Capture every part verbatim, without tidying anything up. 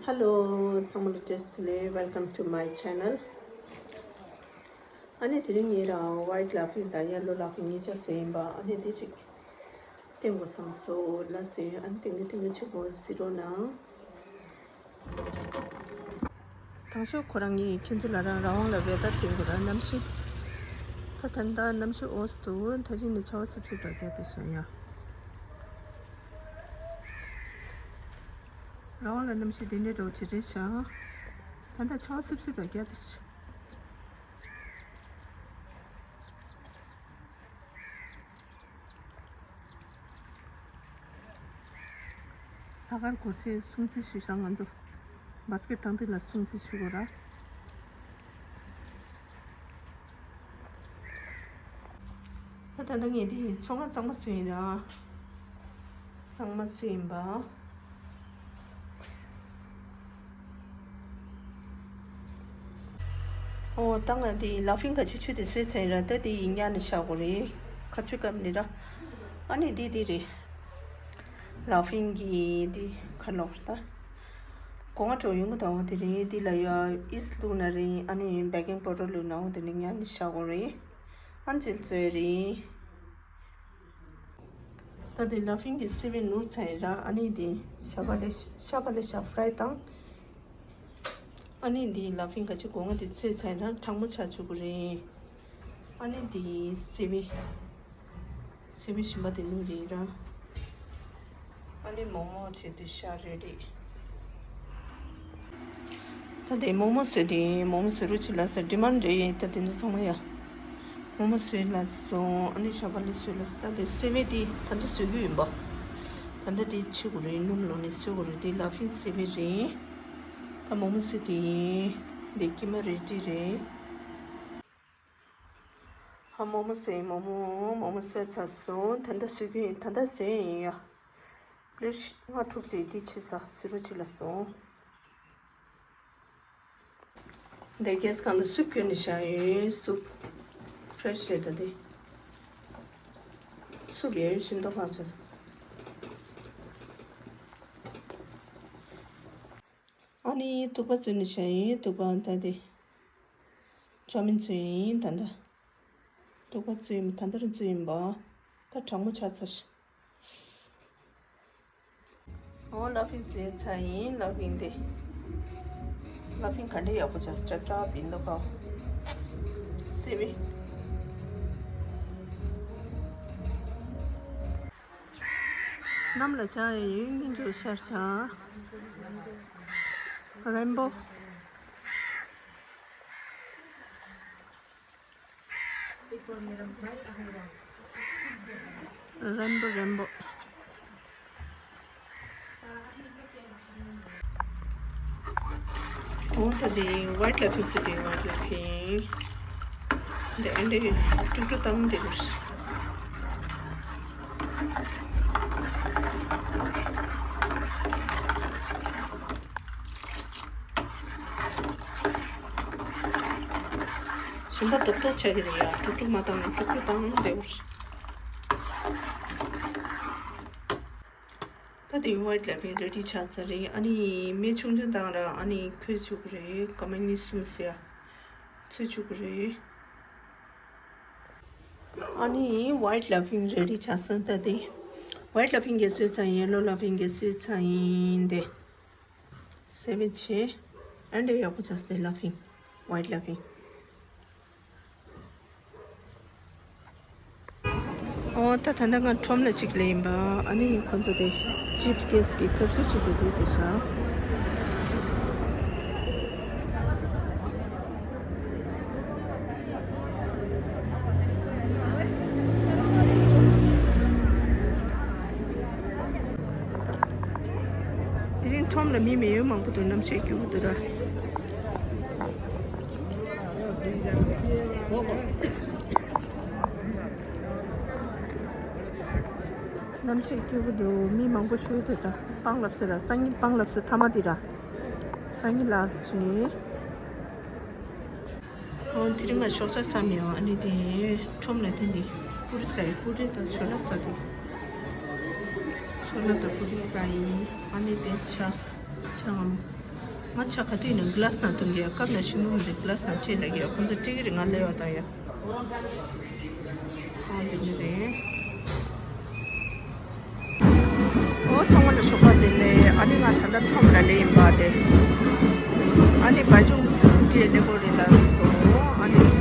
Hello, ཚང་མ་ལ་བཀྲ་ཤིས་བདེ་ལེགས། Welcome to my channel. ཨ་ནི་དེ་རིང་ངེད་རང་White Laughing དང་Yellow Laughing གཉིས་ཆ་བཟོས་ཡིན་པ། ཨ་ནི་དེ་ཅིག་སྟོན་དགོས་བསམ་སོང་ལ་ཟེར། ཨ་ནི་ཏིང་ངེ་ཏིང་ངེ་ཆེ་པོ་གཟིགས་རོགས་གནང་། དང་ཤོག་ཁོ་རང་ངས་ཁྱེད་ཚོ་ལ་རང་རང་དབང་ལ་ཝེ་དར་སྟོན་དགོས་ར། གནམ་གཤིས་ད་ད་ལྟ་གནམ་གཤིས་འོ་སི་འདུག་ད་ཅིག་ནས་ཆར་པ་སིབ་སིབ་འདྲ་བརྒྱབ་བསྡད་ཤག་ཡ། རང་དབང་ལ་གནམ་གཤིས་འདི་འདྲའི་འདྲ་བོ་ཇེ་ཆེར་ཤར། ད་ལྟ་ཆར་པ་སིབ་སིབ་འདྲ་བརྒྱབ་བསྡད་ཤག་ལྷག་དཀར་སྒོར་གཞས་སྲུང་བརྩི་ཞུ་ས། ང་ཚོ་བཱ་སི་ཀེཊ་ཐང་འདི་ལ་སྲུང་བརྩི་ཞུ་དགོས་ར། ད་ད་ལྟ་ངས་འདི་ཚོང་ལ་གཙང་མ་བཟོས་ཡིན་ར། གཙང་མ་བཟོས་ཡིན་པ། ཨོ་ད་ང་འདི་ལ་ཕིང་ག་ཅི་ཆུ་དེ་བཟོས་ཚར་ཡིན་ར། ད་འདི་ཡིན་ཉག་ནས་བཞག་དགོས་རེད། ཁ་ཆུ་སྐམ་ནི་ར། ཨ་ནི་འདི་འདི་རེད། ལ་ཕིང་གི་འདི་ཁ་ལོག་ད། སྒོ་ང་འགྲོ་ཡོང་གི་དང་འོ་དེ་རེད། འདི་ལ་ཡ་ཨིས་བླུགས་ན་རེད། ཨ་ནི་བེ་ཀིང་པའུ་ཌར་བླུགས་ན་འོ་དེ་ནི་ཉག་ནས་བཞག་དགོས་རེད། ཨ་ནི་ཅིལ་བཟོས་རེད། ད་དེ་ལ་ཕིང་གི་སི་བི་ནུར་ཚར་ཡིན་ར། ཨ་ནི་དེ་ཤ་བག་ལེབ་ཤ་བག་ལེབ་ཤ་ཕ་རའི་བཏང་། ཨ་ནི་དེ་ལ་ཕིང་ག་ཅི་སྒོ་ང་དེ་ཚོས་ཚར་ཡིན་ར། གྲང་མོ་ཆགས་བཅུག་གི་རེད། ཨ་ནི་དེ་སི་བི་སི་བི་ཞིམ་པ་དེ་ནུར་རེད་ར། ཨ་ནི་མོག་མོག་བྱེད་དུས་ཤ་རེ་རེ། ད་དེ་མོག་མོག་བཟོས་དེ་མོག་མོག་བཟོ་རོགས་བྱེད་ལ་ཟེར་ཌི་མན་རེད། ད་དེ་ཚོ་ཚང་མ་ཡ། མོག་མོག་བཟོས་ལ་སོང་། ཨ་ནི་ཤ་བག་ལེབ་བཟོས་ལ་སོང་། ད་དེ་སི་བི་དེ་ད་ལྟ་བཟོ་གི་ཡིན་པ། ད་ལྟ་དེ་ཕྱི་དགོས་རེད། སྣུམ་ལོག་ནས་བཟོ་དགོས་རེད། དེ་ལ་ཕིང་སི་བི་རེད། ད་མོག་མོག་བཟོས་དེ་ཡིན། དེ་ཀི་མ་རེ་ཌི་རེད། ཧ། མོག་མོག་བཟོས་ཡིན། མོག་མོག་མོག་མོག་བཟོས་ཚར་སོང་། ད་ལྟ་བཟོ་གི་ཡིན། ད་ལྟ་བཟོས་ཡིན་ཡ། པི་ལེཊ་ལྔ་དྲུག་ཅིག་འདི་ཕྱི་ས་བཟོ་རོགས་བྱེད་ལ་སོང་། འདི་གེ་སི་སྒང་ལ་སུབ་བསྐོལ་ནས་བཞག་ཡོད། སུབ་ཕི་རེ་ཤི་རེད། ད་དེ་སུབ་ཡོད་ཤིན་ཏུ་ཕངས་ཆགས། ཨ་ནི་ཐུག་པ་བཙོས་ནས་བཞག་ཡོད། ཐུག་པ་ད་དེ་ཅའོ་མིན་བཙོས་ཡིན། ད་ལྟ་ཐུག་པ་བཙོས་ཡིན། ད་ལྟ་རང་བཙོས་ཡིན་པ། ད་གྲང་མོ་ཆགས་ཚར། ཨོ་ལ་ཕིང་བཟོས་ཚར་ཡིན། ལ་ཕིང་དེ་ལ་ཕིང་ག་འདྲ་ཡག་པོ་ཆགས། སྲབ་སྲབ་ཡིན་འདུག་ག་སི་བི། གནམ་ལ་བྱ་ཡི་ཡོད་སྙིང་རྗེ་ཤར་བྱ། རེན་བོ། རེན་བོ་རེན་བོ། འོ་ད་དེ་ཝའིཊ་ལ་ཕིང་སི་དེ་ཝའིཊ་ལ་ཕིང་། དེ་ཨེ་འདྲ་དཀྲུག་དཀྲུག་བཏང་དེ་དུས། ཞིམ་པ་རྡོག་རྡོག་ཆགས་ཀྱི་རེད་ཡ། དཀྲུག་དཀྲུག་མ་བཏང་ན། དཀྲུག་དཀྲུག་བཏང་བསྡད་དགོས། ད་དེ་ཝའིཊ་ལ་ཕིང་རེ་ཌི་ཆགས་ཚར་རེད། ཨ་ནི་མེ་ཆུང་ཆུང་བཏང་ར། ཨ་ནི་ཁོལ་བཅུག་གི་རེད། སྐར་མ་གཉིས་གསུམ་ཙམ་ཚོས་བཅུག་གི་རེད། ཨ་ནི་ཝའིཊ་ལ་ཕིང་རེ་ཌི་ཆགས་སོང་། ད་དེ་ཝའིཊ་ལ་ཕིང་གིས་བཟོས་ཚར་ཡིན། ཡེ་ལོ་ལ་ཕིང་གིས་བཟོས་ཚར་ཡིན། དེ་སེ་བི་ཆེ་ཨེ་འདྲ་ཡག་པོ་ཆགས་སོང་། དེ་ལ་ཕིང་ཝའིཊ་ལ་ཕིང་། ཨོ་ད་ད་ལྟ་ང་ཁྲོམ་ལ་ཅིག་སླེབས་ཡིན་པ། ཨ་ནི་ཁོ་ཚོ་དེ་ཅིཕ་ཀེ་སི་གི་ཁབ་སུ་ཅིག་དེ་དེ་དེ་བཞག་དེ་རིང་ཁྲོམ་ལ་མི་མི་ཡོད་མང་པོ་འདུག་གནམ་གཤིས་སྐྱིད་པོ་འདུག་ར། གནམ་གཤིས་སྐྱིད་པོ་འདུག་མི་མང་པོ་ཞིག་འདུག་ད་སྤང་ལབ་ཟེར་ལ། སང་ཉིན་སྤང་ལབ་ཟེར། མཐའ་མ་འདི་ར། སང་ཉིན་ལ་ཟེར། ཨོ་དེ་རིང་ང་ཞོགས་ཇ་ཟ་མི་ཡོང་། ཨ་ནི་དེ་ཁྲོམ་ལ་དེ་ནི་པུ་རི་ཟ་ཡི། པུ་རི་དང་ཆོ་ལ་ཟ་འདུག་ཆོ་ལ་དང་པུ་རི་ཟ་ཡིན། ཨ་ནི་དེ་ཇ་ཇ་ངམ། ང་ཆ་ག་དུས་ནས་གི་ལ་སི་ནང་འཐུང་གི་ཡ། སྐབས་ན་ཤིང་བུ་མི་འདུག་གི་ལ་སི་ནང་སྤྲད་ལབ་ཀྱི་ཡ། ཁོང་ཚོ་སྤྲད་ཀྱི་རེད། ང་སླེབས་པ་དང་ཡ། ཨ་འདི་ནི་རེད། ཨོ་ཚང་མ་ལ་ཞོགས་པ་བདེ་ལེགས། ཨ་ནི་ང་ད་ལྟ་ཁྲོམ་ལ་སླེབས་ཡིན་པ་དེ། ཨ་ནི་བ་ཅུང་སྤྲད་སླེབས་དགོས་རེད་ལབ་སོང་། ཨ་ནི།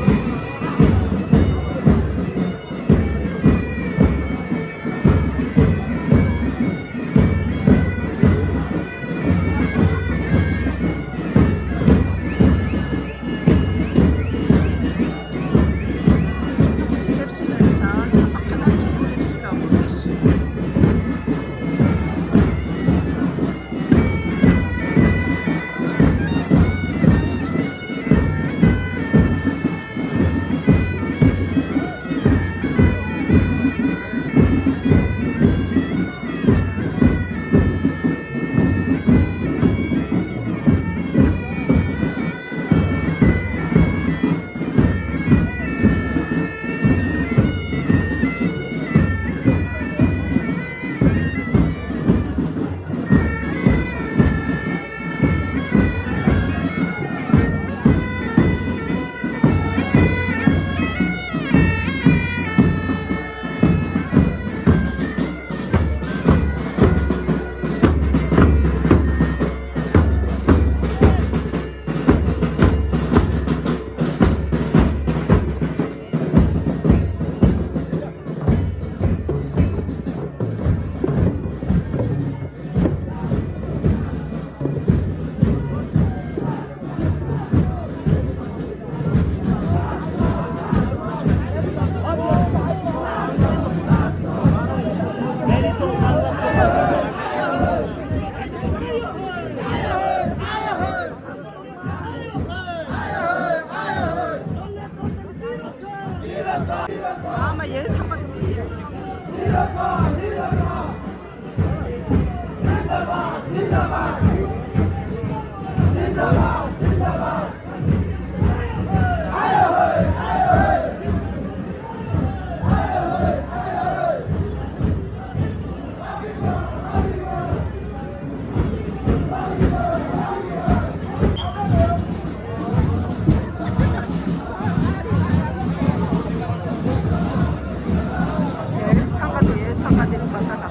འཚང་ཁ་དེ་འཚང་ཁ་དེ་ནི་ག་ས་ལ།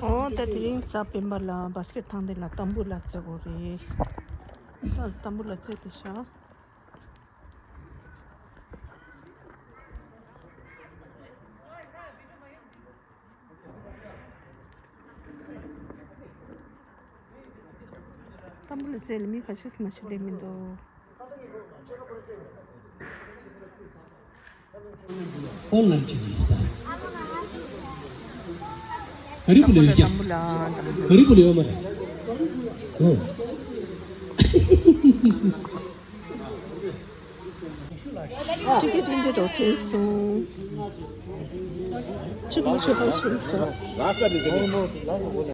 ཨོ་ད་དེ་རིང་གཟའ་སྤེན་པ་ལ་བ་སི་ཀེ་ཊི་ཐང་སྟེང་ལ་ཏམ་བུ་ལ་རྩེ་དགོས་རེད། ད་ཏམ་བུ་ལ་རྩེ་དེ་ཤ། ཏམ་བུ་ལ་རྩེ་ལ་མི་ཁ་ཤས་མ་ཤི་ལེ་མི་འདུག་ཨོན་ལན་ཅིག་ཡིན་ས། ག་རེ་པུ་ལ་ཡོད་ཀྱང་། ག་རེ་པུ་ལ་ཡོད་མ་རེད། ཨོ། ཊི་ཀེ་ཊི་འདི་འགྲོ་ཐོན་སོང་། ཅིག་མི་ཤེས་པ་ཤེས་སོང་།